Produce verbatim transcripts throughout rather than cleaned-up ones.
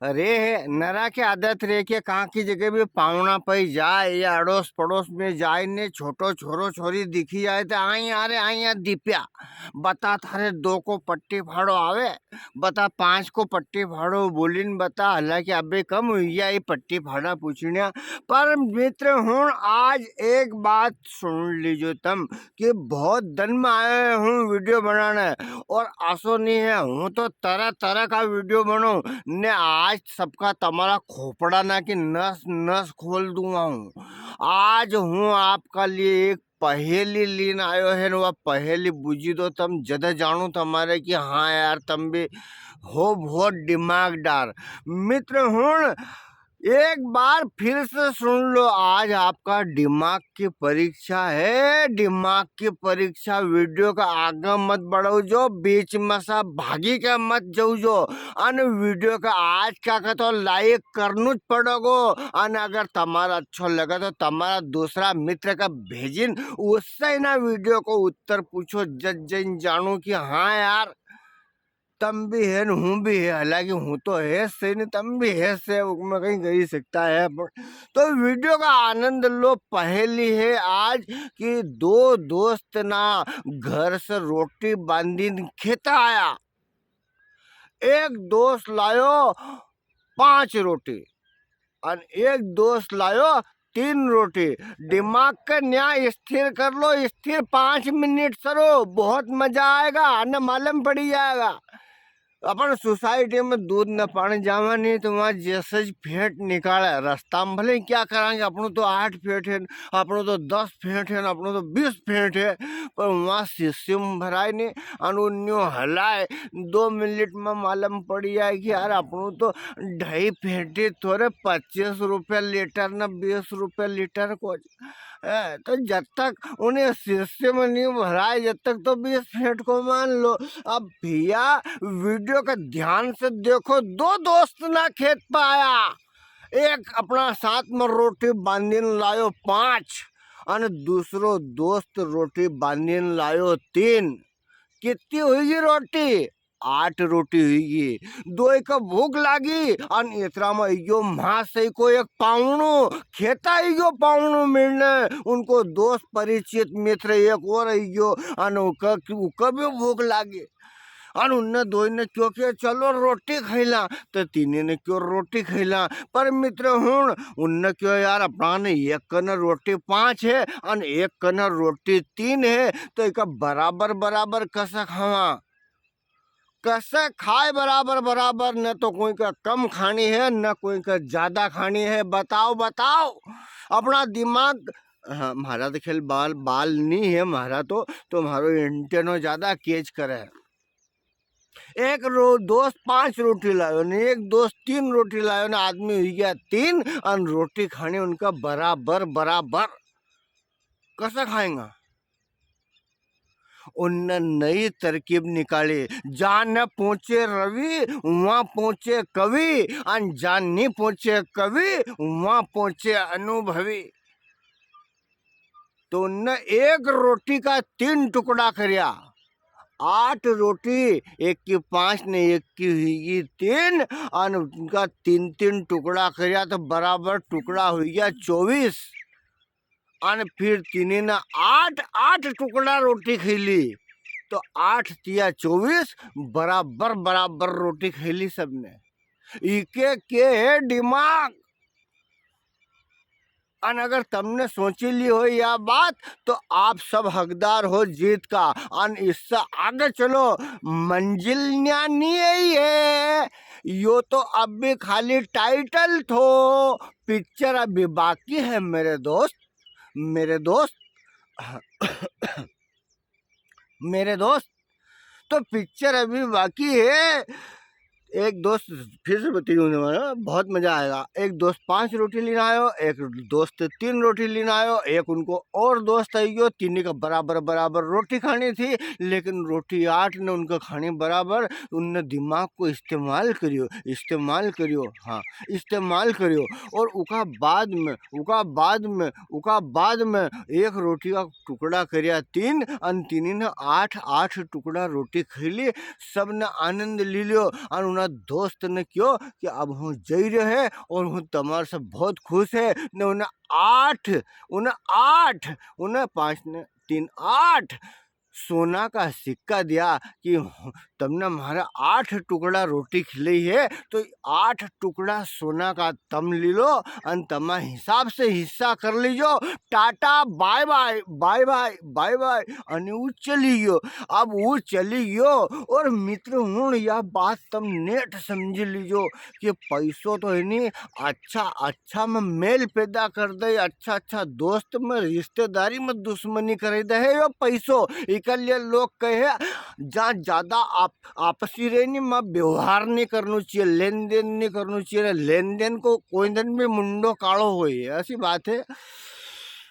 अरे, नरा के आदत रे के कां की जगह भी पावणा पई जाए या अड़ोस पड़ोस में जाए ने छोटो छोरो छोरी दिखी जाए तो, "आई आ रे, आई आ दीप्या, बता थारे दो को पट्टी फाड़ो आवे, बता पांच को पट्टी फाड़ो बोलीन बता, हालांकि अबे कम हुई गया ये पट्टी फाड़ा पूछण्या।" पर मित्र हुण, आज एक बात सुन लीजो तम, कि बहुत दिन में आयो हूँ वीडियो बनाने, और आसो नहीं है, हूँ तो तरह तरह का वीडियो बनाऊँ ने। आज सबका तमारा खोपड़ा ना की नस नस खोल दूंगा हूँ। आज हूँ आपका लिए एक पहेली लीन आयो है, ने वा पहेली बुझी दो तम, जद जानू तमारे कि हाँ यार, तम भी हो बहुत दिमागदार। मित्र हुण, एक बार फिर से सुन लो, आज आपका दिमाग की परीक्षा है, दिमाग की परीक्षा। वीडियो का आगे मत बढ़ाओ जो, बीच में सा भागी के मत जाओ जो। अन वीडियो का आज का का तो लाइक करनु ज पड़ोगो। अन अगर तमारा अच्छो लगे तो तमारा दूसरा मित्र का भेजिन उससे ना वीडियो को उत्तर पूछो, जज जन जानू कि हाँ यार, तम भी है न हूँ भी है, हालांकि हूँ तो है से नहीं, तम भी है से, उसमें कहीं कही सकता है। पर तो वीडियो का आनंद लो। पहेली है आज कि दो दोस्त ना घर से रोटी बांधी न खेता आया। एक दोस्त लायो पांच रोटी, अन एक दोस्त लायो तीन रोटी। दिमाग के न्याय स्थिर कर लो, स्थिर। पांच मिनट सरो, बहुत मजा आएगा, अने मालूम पड़ी जाएगा। अपन सोसाइटी में दूध न पाने जावा नहीं तो वहाँ जैसे ही फेंट निकाले, रास्ता में भले क्या करांगे, अपनो तो आठ फेंट है, अपनो तो दस फेंट है, अपनो तो बीस फेंट है, पर वहाँ शीशे में भराए नहीं, अन उन्यो हलाए, दो मिनट में मालूम पड़ी जाए कि यार, अपनो तो ढाई फेंटी थोड़े पच्चीस रुपया लीटर न बीस रुपया लीटर को। ए, तो जब तक उन्हें शीशे में नहीं भराए, जब तक तो बीस फेंट को मान लो। अब भैया, वीडियो का ध्यान से देखो, दो दोस्त ना खेत पे आया, एक अपना साथ में रोटी बांधीन लायो पांच, अन दूसरो दोस्त रोटी बांधीन लायो तीन। कितनी हुई रोटी? आठ रोटी हुई। दोई का भूख लागी, अन इतरा में यो महाशय को एक पावणो, खेता यो पावणो मिलने, उनको दोस्त परिचित मित्र एक और आई गयो, अन उका, उका भी भूख लागी। अन उनने दोई ने क्यो के, "चलो रोटी खैला," तो तीनी ने क्यो, "रोटी खैला।" पर मित्र हुण, उनने क्यो, "यार, अपना ने एक कने रोटी पांच है, अन एक कने रोटी तीन है, तो इका बराबर बराबर कसा खावा?" कसे खाए बराबर बराबर, न तो कोई का कम खानी है, न कोई का ज्यादा खानी है। बताओ, बताओ, अपना दिमाग। हाँ, म्हारा तो खेल बाल, बाल नहीं है म्हारा तो, तो म्हारो एंटेनो ज्यादा कैच करे। एक रो-, दोस्त पांच रोटी लायो ने, एक दोस्त तीन रोटी लायो ने, आदमी हुई गया तीन, अन रोटी खानी उनका बराबर बराबर। कसा खाएंगा? उनने नई तरकीब निकाली। जां न पहुंचे रवि, वां पहुंचे कवि, अन जां नी पहुंचे कवि, वां पहुंचे अनुभवी। तो उनने एक रोटी का तीन टुकड़ा करया। आठ रोटी, एक की पांच ने एक की हुई तीन, अन उनका तीन तीन टुकड़ा करया तो बराबर टुकड़ा हुई गया चौबीस। अन फिर तीनी ने आठ, आठ टुकड़ा रोटी खई ली, तो आठ तिया चौबीस, बराबर, बराबर रोटी खई ली सबने। इके के है दिमाग। अन अगर तमने सोची ली हो या बात, तो आप सब हकदार हो जीत का। अन इससे आगे चलो, मंजिल न्या नी आई है, यो तो अब भी खाली टाइटल थो, पिक्चर अभी बाकी है मेरे दोस्त। मेरे दोस्त, मेरे दोस्त, तो पिक्चर अभी बाकी है। एक दोस्त, फिर से बताइए उन्हें, बहुत मजा आएगा। एक दोस्त पांच रोटी लेना आयो, एक दोस्त तीन रोटी लेना आयो, एक उनको और दोस्त आई गयो, तीनी का बराबर बराबर रोटी खानी थी, लेकिन रोटी आठ ने उनका खानी बराबर। उनने दिमाग को इस्तेमाल करियो, इस्तेमाल करियो, हाँ, इस्तेमाल करियो। और उका बाद में, उका बाद में, उका बाद में एक रोटी का टुकड़ा करिया तीन, अन तीनी ने आठ, आठ टुकड़ा रोटी खई ली। सबने आनंद ली लियो, अन दोस्त ने क्यो कि अब हूँ जई रह्यो है और हूँ तमारे से बहुत खुश है। ने उन्हें आठ, उन्हें आठ, उन्हें पाँच ने तीन, आठ सोना का सिक्का दिया कि तमने म्हारे आठ टुकड़ा रोटी खिलाई है, तो आठ टुकड़ा सोना का तम ली लो अन तमा हिसाब से हिस्सा कर लीजो। टाटा, बाय बाय, बाय बाय, बाय बाय। अने वो चली गयो। अब वो चली गयो और मित्र हुण या बात तम नेट समझ लीजो कि पैसो तो है नी, अच्छा, अच्छा में मेल पैदा कर दे, अच्छा, अच्छा दोस्त में रिश्तेदारी में दुश्मनी कर दे है यो पैसो। इका लिए लोग कहे, जहाँ ज्यादा आप, आपसी रहे नी, में व्यवहार नी करनो चाहिए, लेन देन नी करनो चाहिए। लेन देन को कोई दिन भी मुंडो कालो होए, ऐसी बात है।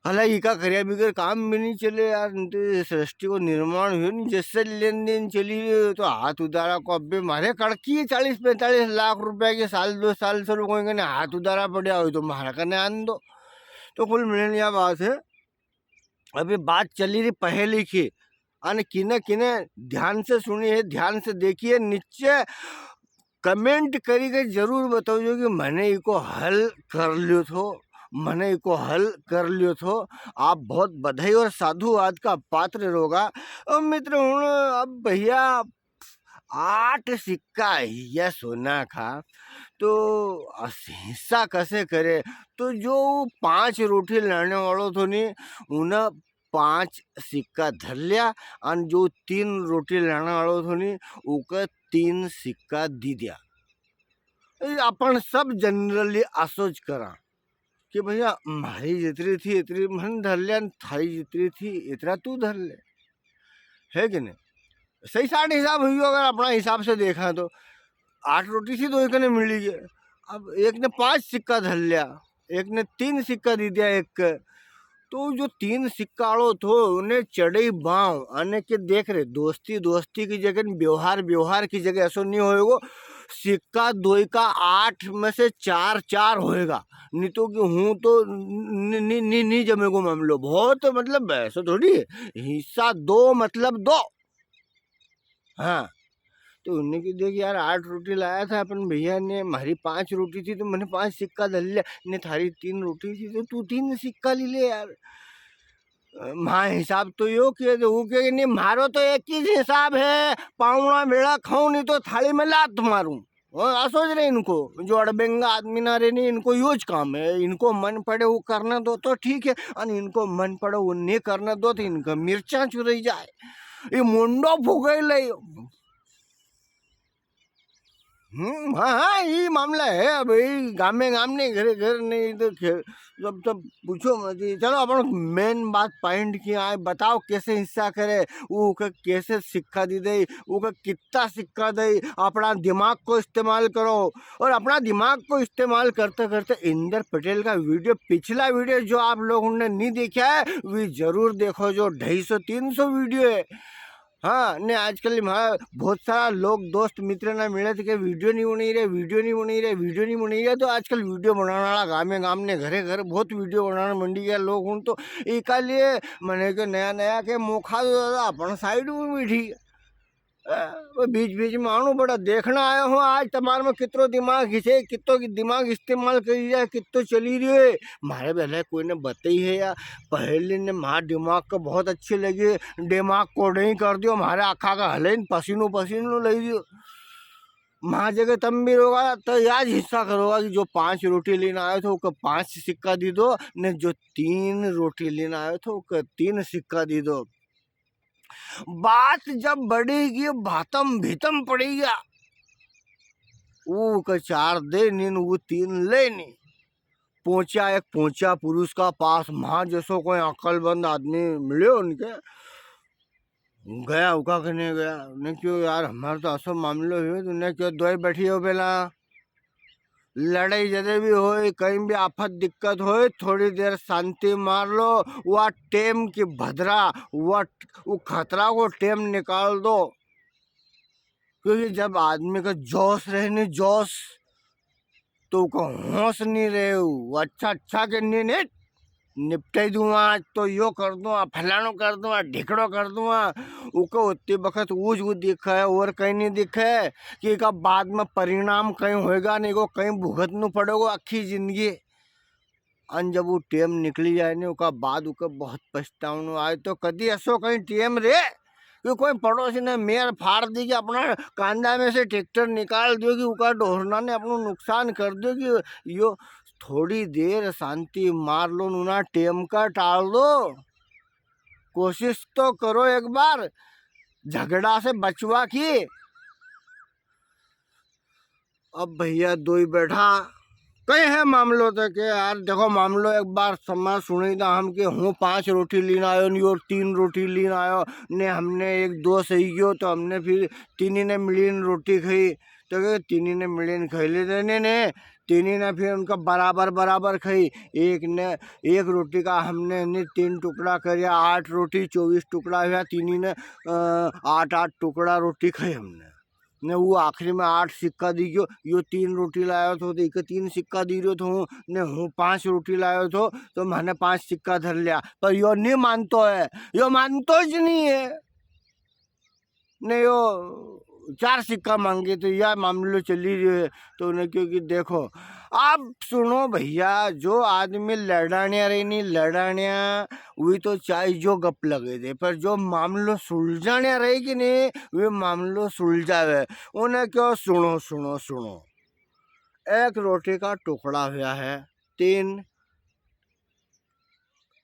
हालांकि इका करिया बगैर काम भी नी चले यार, नी तो ये सृष्टि को निर्माण हुयो नी, जैसे लेन देन चली रही हो, तो हाथ उधारा को अब भी म्हारे कड़की है, चालीस पैंतालीस लाख रुपया के साल दो साल से कोई कने हाथ उधारा पड़ा हो, तो म्हारा कने आन दो। तो कुल मिलन या बात है, अभी बात चली रही पहेली की, अने किने किने ध्यान से सुनी है, ध्यान से देखी है, नीचे comment करी के जरूर बताओ कि मैंने इको हल कर लियो थो, मैंने इको हल कर लियो थो। आप बहुत बधाई और साधुवाद का पात्र रहोगा। अब मित्र हुण, अब भैया आठ सिक्का है या सोना का, तो अस-, हिस्सा कसे करे? तो जो पांच रोटी लाने वालो थो नी, उन्हें पांच सिक्का धर लिया, अन जो तीन रोटी लाने वालो थो नी, उके तीन सिक्का दी दिया। ए, अपन सब generally असो ज करा कि भैया, म्हारी जितरी थी, इतरी मन धर लिया, अन थारी जितरी थी, इतरा तू धर ले। है कि नी? सही साठ हिसाब हुई, अगर अपना हिसाब से देखा तो। आठ रोटी थी, तो एक ने मिली गई। अब एक ने पांच सिक्का धर लिया, एक ने तीन सिक्का दी दिया एक के। तो जो तीन सिक्का वालो थो, उन्हें चढ़े बांव, अने के देख रे, दोस्ती दोस्ती की जगह, व्यवहार व्यवहार की जगह, ऐसो नी होएगो। सिक्का दोई का आठ में से चार, चार होएगा, नी तो कि हूँ तो नी, नी, नी, नी जमेगो मामलो। बहुत मतलब ऐसो थोड़ी है, हिस्सा दो मतलब दो। हाँ, तो उन्हें की देख यार, आठ रोटी लाया था अपन भैया ने, म्हारी पांच रोटी थी तो मैंने पांच सिक्का धर लिया, ने थारी तीन रोटी थी तो तू तीन सिक्का ले ले यार। अ, म्हारा हिसाब तो यो के, तो वो के, "नहीं, म्हारो तो एक ही हिसाब है, पावणा भेळा खाऊं, नी तो थाली में लात मारूं।" वो असो ज रे इनको, जो अड़बेंगा आदमी ना रे नी, इनको यो ज काम है। इनको मन पड़े वो करने दो तो ठीक है, अन इनको मन पड़े वो नी करने दो तो इनका मिर्चा चुरई जाए, ये मुंडो फुगई ले। हम्म, हाँ, हाँ, ये मामला है। अब ये गामे गाम ने, घरे घर ने, ये तो खे-, सब, सब पूछो मत। ये चलो, अपन main बात point की आए, बताओ कैसे हिस्सा करे, वो के कैसे सिक्का दी दे, वो के कितना सिक्का दे, अपना दिमाग को इस्तेमाल करो। और अपना दिमाग को इस्तेमाल करते करते इंदर पटेल का video, पिछला video जो आप लोगों ने नी देखा है, वी जरूर देखो, जो ढाई सौ तीन सौ video है। हाँ, ने आजकल म्हारा बहुत सारा लोग, दोस्त मित्र ना मिले तो के video नी बनी रे, video नी बनी रे, video नी बनी रे। तो आजकल video बनाने वाला गामे गाम ने, घरे घर बहुत video बनाने मंडी गया लोग। हूँ तो इका लिए मने के नया नया के मौका दो दादा, अपन side में बैठी। अ, वो बीच बीच में आणू पड़ा, देखना आया हूँ आज तमारे में कितरो दिमाग घिसे, कितो की दिमाग इस्तेमाल करी जाए, कितो चली रही है। म्हारे पहले कोई ने बताई है या पहेली ने म्हारे दिमाग को बहुत अच्छी लगी, दिमाग को नहीं कर दियो, म्हारे आखा का हले न पसीनो पसीनो लग दियो। म्हारे जगह तम भी रहोगा तो याज हिस्सा करोगा कि जो पांच रोटी लेने आयो थो, उके पांच सिक्का दी दो, ने जो तीन रोटी लेने आयो थो, उके तीन सिक्का दी दो। बात जब बढ़ेगी, भातम भीतम पड़ेगा। वो के चार दे नी, वो तीन ले नी। पहुंचा, एक पहुंचा पुरुष का पास, म्हां जैसो कोई अकलमंद आदमी मिले उनके। गया, उका कने गया, ने क्यो, "यार, हमारे तो असो मामलो हुयो।" तो ने क्यो, "दोई बैठी हो पहला।" लड़ाई जदे भी होए, कहीं भी आफत दिक्कत होए, थोड़ी देर शांति मार लो, वा टेम की भद्रा, वा, वो खतरा को टेम निकाल दो। क्योंकि जब आदमी का जोश रहे नी, जोश, तो उका होश नी रहे, वो अच्छा, अच्छा के नी, नी, निपटाई दूंगा, आज तो यो कर दूंगा, फलाणो कर दूंगा, ढिकड़ो कर दूंगा। उके उत्ती बखत ऊज ऊ दिखे है और कई नी दिखे कि इका बाद में परिणाम कई होएगा, नी को कई भुगतनू पड़ेगो आखी जिंदगी। अन जब वो टेम निकली जाए नी, उका बाद उके बहुत पछतावनो आए। तो कदी ऐसो कई टेम रे कि कोई पड़ोसी ने मेर फाड़ दी कि अपना कांदा में से ट्रैक्टर निकाल दियो कि उका ढोरना ने अपनो नुकसान कर दियो कि यो थोड़ी देर शांति मार लो, उना टेम का टाल दो। कोशिश तो करो एक बार झगड़ा से बचवा की। अब भैया दोई बैठा, कई है मामलो तो के यार, देखो मामलो एक बार समाज सुनी था हम के हूँ पांच रोटी लीन आयो ने यो तीन रोटी लीन आयो, ने हमने एक दो सही गयो तो हमने फिर तीनी ने मिलीन रोटी खाई। तो के तीनी ने मिलीन खाई लेते ने, ने तीनी ने फिर उनका बराबर बराबर खाई। एक ने, एक रोटी का हमने ने तीन टुकड़ा करिया, आठ रोटी चौबीस टुकड़ा हुआ, तीनी ने अ, आठ आठ टुकड़ा रोटी खाई हमने। ने वो आखिरी में आठ सिक्का दी गयो, यो तीन रोटी लायो थो तो इके तीन सिक्का दी रह्यो थो हूँ, ने हूँ पांच रोटी लायो थो तो मैंने पांच सिक्का धर लिया। पर यो नी मानतो है, यो मानतो ज नी है। ने यो चार सिक्का मांगे तो या मामलो चली रह्यो है। तो उन्हें क्यों कि देखो, आप सुनो भैया, जो आदमी लड़ाणिया रही नी, लड़ाणिया वी तो चाहे जो गप लगे दे, पर जो मामलो सुलझाण्या रहे कि नी, वे मामलो सुलझावे। उन्हें क्यों सुनो, सुनो, सुनो। एक रोटी का टुकड़ा हुआ है तीन।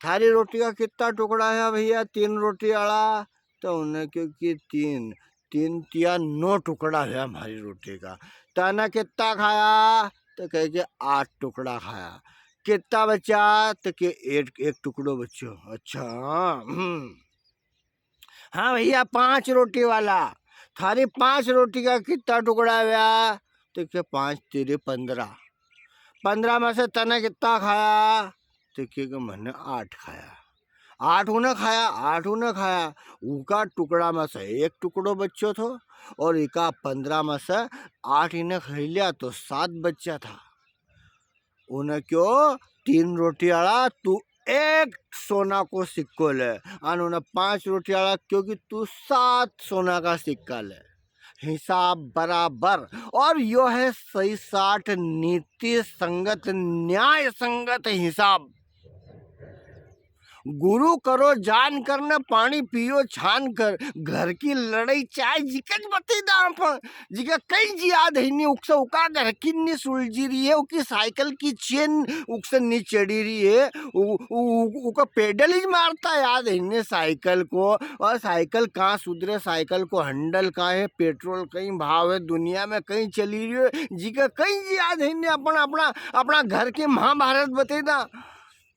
थारी रोटी का कितना टुकड़ा है भैया, तीन रोटी आला? तो उन्हें क्यों कि तीन, तीन तिया नौ टुकड़ा हुआ हमारी रोटी का। तने कितना खाया? तो कहे कि आठ टुकड़ा खाया। कितना बचा? तो के एक, एक टुकड़ो बच्यो। अच्छा, हम्म। हाँ भैया, पांच रोटी वाला, थारी पांच रोटी का कितना टुकड़ा हुआ? तो के पांच तेरे पन्द्रह। पन्द्रह में से तने कितना खाया? तो के, के मैंने आठ खाया। आठ उने खाया, आठ उने खाया। उका टुकड़ा में से एक टुकड़ो बच्यो थो और इका पन्द्रह में से आठ इने खाई लिया तो सात बच्या था। उन्हें क्यों, तीन रोटी आला तू एक सोना को सिक्को ले, अन उन्हें पांच रोटी आला क्यों कि तू सात सोना का सिक्का ले। हिसाब बराबर। और यो है सही साठ नीति संगत, न्याय संगत हिसाब। गुरु करो जान कर न पाणी पियो छान कर। घर की लड़ाई चाहे जिके ज बतई दा, पण जिके कई ज याद है नी, उकसे उका घर की नी सुलझी री है, उकी साइकिल की चेन उकसे नी चढ़ी री है, उ, उ, उ, उका पेडल ही मारता याद है नी साइकिल को। और साइकिल कां सुधरे, साइकिल को हैंडल कां है, पेट्रोल कई भाव है, दुनिया में कई चली री है, जिके कई ज याद है नी, अपना, अपना, अपना घर की महाभारत बतई दा।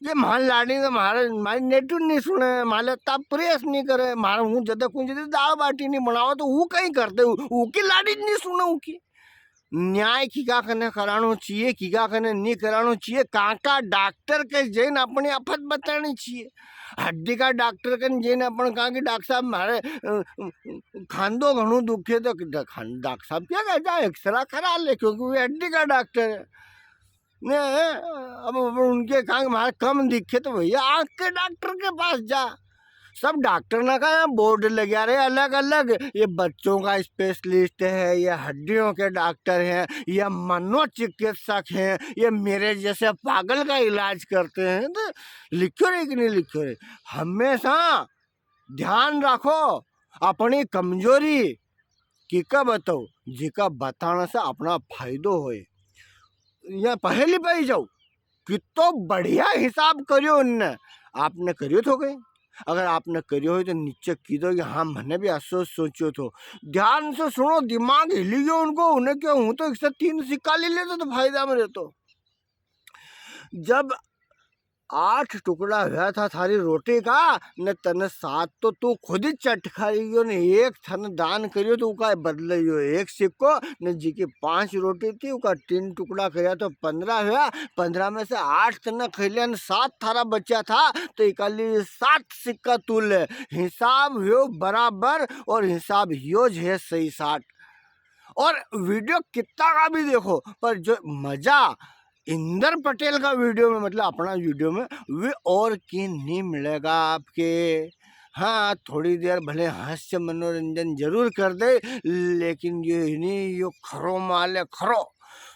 ये म्हारी लाड़ी तो म्हारे, म्हारी नेटू नी सुने, म्हारे ताप प्रेस नी करे, म्हारे हूँ जदे कूँ जदे दाल बाटी नी बनावा तो वो कई करते, वो, वो की लाड़ी नी सुने, वो की। न्याय किका कने करानो चाहिए, किका कने नी करानो चाहिए, कांका डॉक्टर के जैन अपनी आफत बतानी चाहिए। हड्डी का डॉक्टर कने जैन अपन कहा कि डॉक्टर साहब, म्हारे, अ, अ, खांदो घणो दुखे, तो ड-, खान-, डॉक्टर साहब क्या कहता है, एक्सरा करा ले, क्योंकि वो हड्डी का डॉक्टर है। ने, अब, अब उनके कांग म्हारे कम दिखे तो भैया आंख के डॉक्टर के पास जा। सब डॉक्टर ना का यहाँ बोर्ड लग्या रे अलग अलग, ये बच्चों का स्पेशलिस्ट है, ये हड्डियों के डॉक्टर हैं, ये मनोचिकित्सक हैं, ये मेरे जैसे पागल का इलाज करते हैं। तो लिख्यो रे कि नी लिख्यो रे, हमेशा ध्यान राखो अपनी कमजोरी किका बताओ, जिका बताने से अपना फायदो होए। या पहेली पाई जाओ, कितो बढ़िया हिसाब करियो उनने। आपने करियो थो कई? अगर आपने करियो हो तो नीचे की दो कि हाँ, मैंने भी असो सोचो थो। ध्यान से सुनो, दिमाग हिली गयो उनको। उन्हें क्यों, हूँ तो एक से तीन सिक्का ले लेतो तो फायदा में रहतो। जब आठ टुकड़ा हुआ था थारी रोटी का, ने तने सात तो तू खुद ही चट खा लियो, ने एक थने दान करियो तो उका बदले यो एक सिक्को, ने जिकी पांच रोटी थी उका तीन टुकड़ा करिया तो पन्द्रह हुआ, पन्द्रह में से आठ तने खा लिया ने सात थारा बच्या था, तो इकाली सात सिक्का तू ले। हिसाब हुयो बराबर और हिसाब यो ज है सही साठ। और वीडियो कितना का भी देखो, पर जो मजा इंदर पटेल का वीडियो में, मतलब अपना वीडियो में, वे और की नहीं मिलेगा आपके। हाँ, थोड़ी देर भले हास्य मनोरंजन जरूर कर दे, लेकिन ये नहीं, यो खरो माल है, खरो।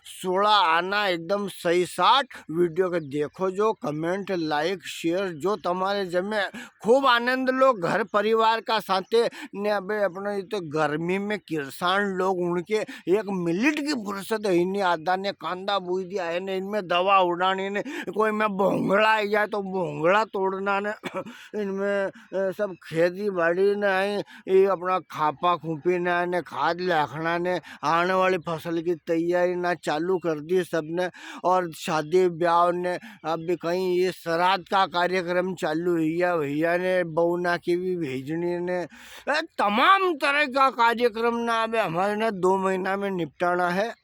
सोलह आना एकदम सही साठ। वीडियो के देखो जो, comment, like, share जो तमारे जमे, खूब आनंद लो घर परिवार का साथे। ने अबे अपना ये तो गर्मी में किरसान लोग, उनके एक मिनट की फुर्सत है नहीं, आधा ने कांदा बुई दिया है ने, इनमें दवा उड़ानी ने, कोई में भोंगड़ा आ जाए तो भोंगड़ा तोड़ना ने, इनमें, अ, सब खेती बाड़ी ने आई, ये अपना खापा खूपी ने, ने खाद लाखना ने, आने वाली फसल की तैयारी ना चालू कर दी सबने। और शादी ब्याह ने, अब कहीं ये श्राद्ध का कार्यक्रम चालू हुई है, भैया ने बहू ना की भी भेजनी ने, ए, तमाम तरह का कार्यक्रम ना अबे हमारे ना दो महीना में निपटाना है।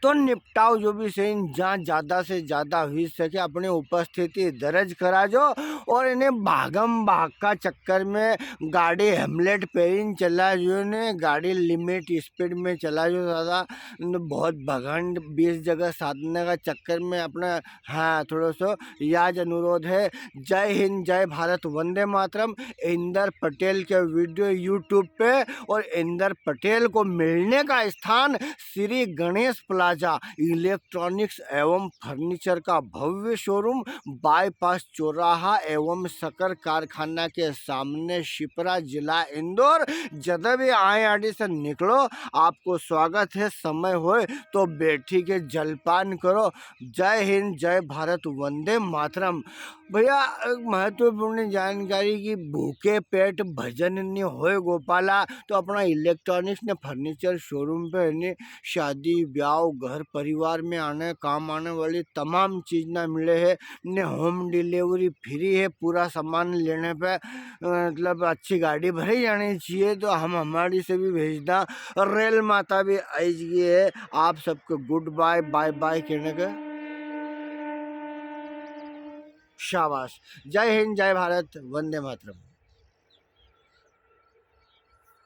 तो निपटाओ जो भी सही, जहाँ ज्यादा से ज्यादा हुई सके अपनी उपस्थिति दर्ज करा जो। और इन्हें भागम भाग का चक्कर में गाड़ी हेमलेट पहन चला जो ने, गाड़ी limit speed में चला जो दादा। न बहुत भगंड बीस जगह साधने का चक्कर में अपना, हाँ, थोड़ो सो याज अनुरोध है। जय हिंद, जय भारत, वंदे मातरम। इंदर पटेल के वीडियो YouTube पे, और इंदर पटेल को मिलने का स्थान श्री गणेश प्लाजा इलेक्ट्रॉनिक्स एवं फर्नीचर का भव्य शोरूम, बाईपास चौराहा एवं शक्कर कारखाना के सामने, शिप्रा, जिला इंदौर। जद भी आए आड़ी से निकलो, आपको स्वागत है। समय होए तो बैठी के जलपान करो। जय हिंद, जय भारत, वंदे मातरम। भैया, एक महत्वपूर्ण जानकारी कि भूखे पेट भजन नी होए गोपाला, तो अपना इलेक्ट्रॉनिक्स ने फर्नीचर शोरूम पे है ने, शादी, ब्याव, घर परिवार में आने, काम आने वाली तमाम चीज ना मिले है ने, होम डिलीवरी फ्री है। पूरा सामान लेने पे, अ, मतलब अच्छी गाड़ी भरी जानी चाहिए, तो हम हमारी से भी भेज दा। रेल माता भी आई गई है, आप सबको गुड बाय, बाय बाय कहने का। शाबाश। जय हिंद, जय भारत, वंदे मातरम।